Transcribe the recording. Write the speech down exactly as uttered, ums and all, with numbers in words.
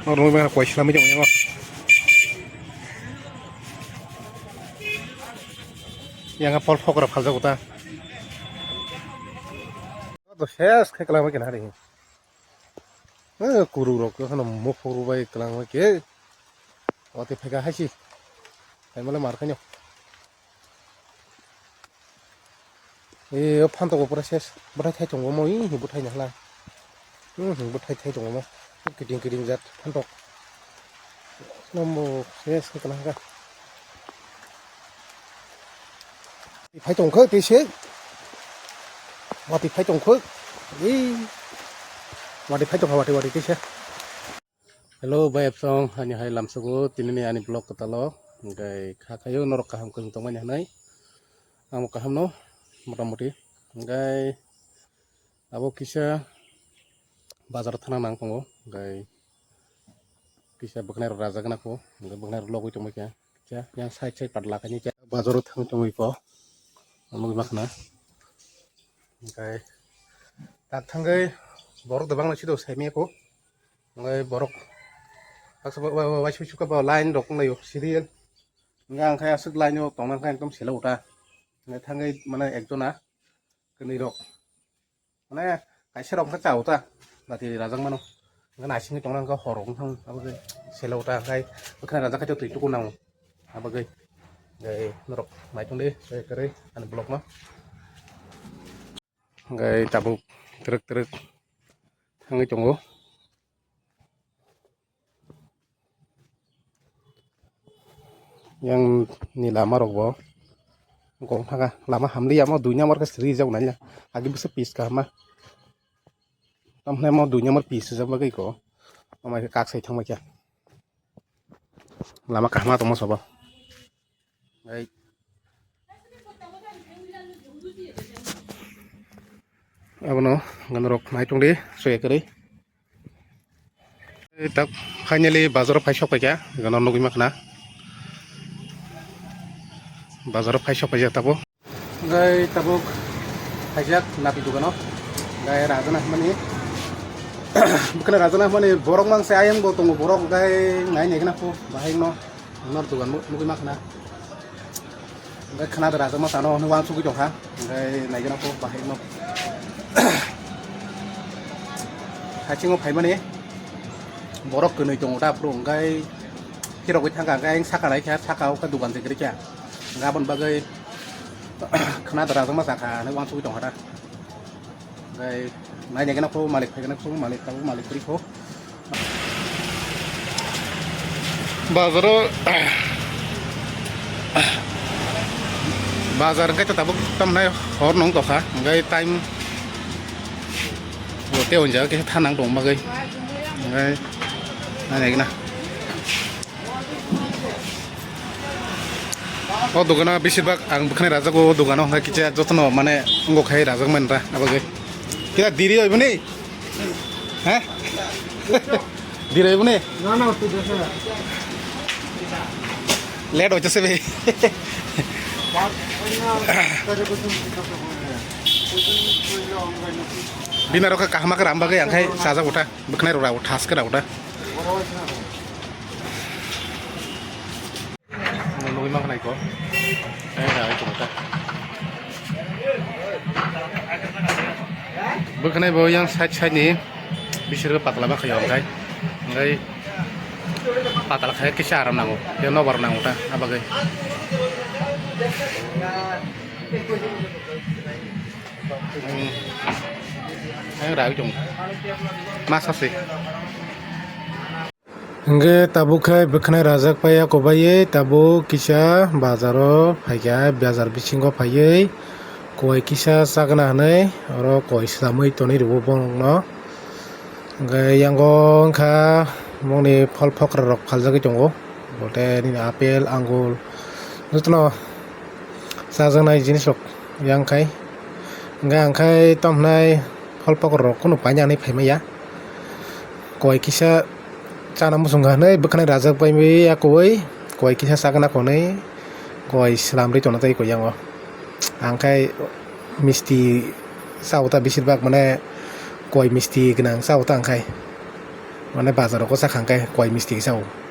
Norok nugwi mano koi slamwi tongo yango. Yang a pol pokra phaljago ta. To ses khe kwlangma khe nari. Eh, kuru rok khe hano muphuru bai kwlangma khe. Oti pheka haisi. Taimale mar khainyo. E, o phantok bo pura ses. Bwthai thai tongo mo, ih, bwthai nahla. Hmm, bwthai thai tongo mo. Kiting kiting jat phantok. Nombo ses khe kana ka. Phai tong khe tei se. Wati phai tong khe. E. Wati phai tong kha, wati, wati tei se. Hello, bai, apsong, ani hai lamsugo, tinini ani vlog kwtalo, hwnkhe kha khayo norok kaham kwrwng tongmani hwnwi, amo kahamno, motamoti, hwnkhe abo kisa bazaro thana nang tongo, hwnkhe kisa bwkhanai rok rajak nang kho, hwnkhe bwkhanai rok logwi tongbai kha, kisa yang side side patla khaini kisa bazaro thang tongwi kho, nugwi makhna, hwnkhe tak thangwi borok da bangno sido saimaya kho. Hwnkhai borok baksa ba, ba, ba, waisa waisa khe bo line rok wnglaio, serial. Hwnkhai ang khe aswk line o tongna hwnkhai ekdom selo uta. Hwnkhai thangwi mane ekjona kwnwi rok. Mane kaisa rok hwnkhai cha uta. Bati rajak mano. Hwnkhai naisingwi tongna hwnkhai hor rok wngthang abo khe selo uta hwnkhai bwkhwnai rajak khe twi tuku nango. Abo khe norok naitung di kwrwi ani vlog no. Hwnkhe tabuk twrwk twrwk thangwi tongo. Yang ni lama rok bo gong thangkha, lama hamliya, mo dui number khe sri rijak nai, agi bwswk pis kaham ma. Tamhinai mo dui number pis rijak bagwi ko, amai khe kak sai thangbai kha. Lama kaham ma tongma sabo. Ai. Abono ganarok naitung di, soya kwrwi. Ei, tak finally bazaro phai sok paikha, gano nugwi makhna. Bazaro phai sok paijak tabo. Gai tabuk phaijak napi dogano. Gai rajana hwnmani. Bwkhwna rajana hwnmani borok mang se ayang bo tongo borok gai nai nai gana pho bahai no. Nor dogan nugwi ma khna. Hwnkhe khna da rajak ma sano hwnwi uansugwi tongkha. Hwnkhe naigwna kho bahai no. Hachingo phaimani borok kwnwi tongo ta phuru hwnkhe phirogwi thangkha hwnkhe ayang saka naikha saka o khe dogan se kwrwikha. Hwnkhe aboni bagwi khna da rajak ma sakha hwnwi uansugwi tongkha ta. Hwnkhe naina gana kho malik phai gana kho malik tabuk malik kwrwi kho. Bazaro bazar hwnkhe tabuk tamnai hor nung tokha hwnkhe time bo tei o jaga khe thanang tong bagwi hwnkhe naina gana. O dogano beshirbak ang bwkhwnai rajak o dogano hwnkhe kisa jotono mane wngkha khe rajak mani da abagwi. Kisa diri oiboni? He? Diri oiboni? Late oichase be. Bini aro khe kaham khe ram bagwi ang khai chajak utha. Bwkhwnai rok rao thaske rao da. Nugwi mankha naiko. Bwkhwnai bo yang side side ni bisirgo patla bakhayo hwnkhe. Hwnkhe patla khai kisa aram nango. Tei nobar nango ta abagwi. Hmm. Ang rawi tong. Masa se. Hingke tabuk khe bwkhanai rajak paiya kwbaiwi tabuk kisa bazaro phaikha bazar bisingo phaiwi koi kisa chakna hinwi oro koi swlamwi tonwi rwo borokno. Hingke yango wngkha bongni phol phokra rok phaljagwi tongo, bote nini apple, angur jotono chajaknai jinis rok yang khai. Hingke ang khai tongmwnai phol phokra rok kunu paina hinwi phaimaya. Koi kisa chana muchungkha hinwi bwkhanai rajak bai ya koi, koi kisa chakna konwi koi swlamwi tongna tei koi yango. Ang khai misti cha o ta beshirbak mane koi misti gwnang cha o ta ang khai. Mane bazar o kwchak hangkhe koi misti kisa o.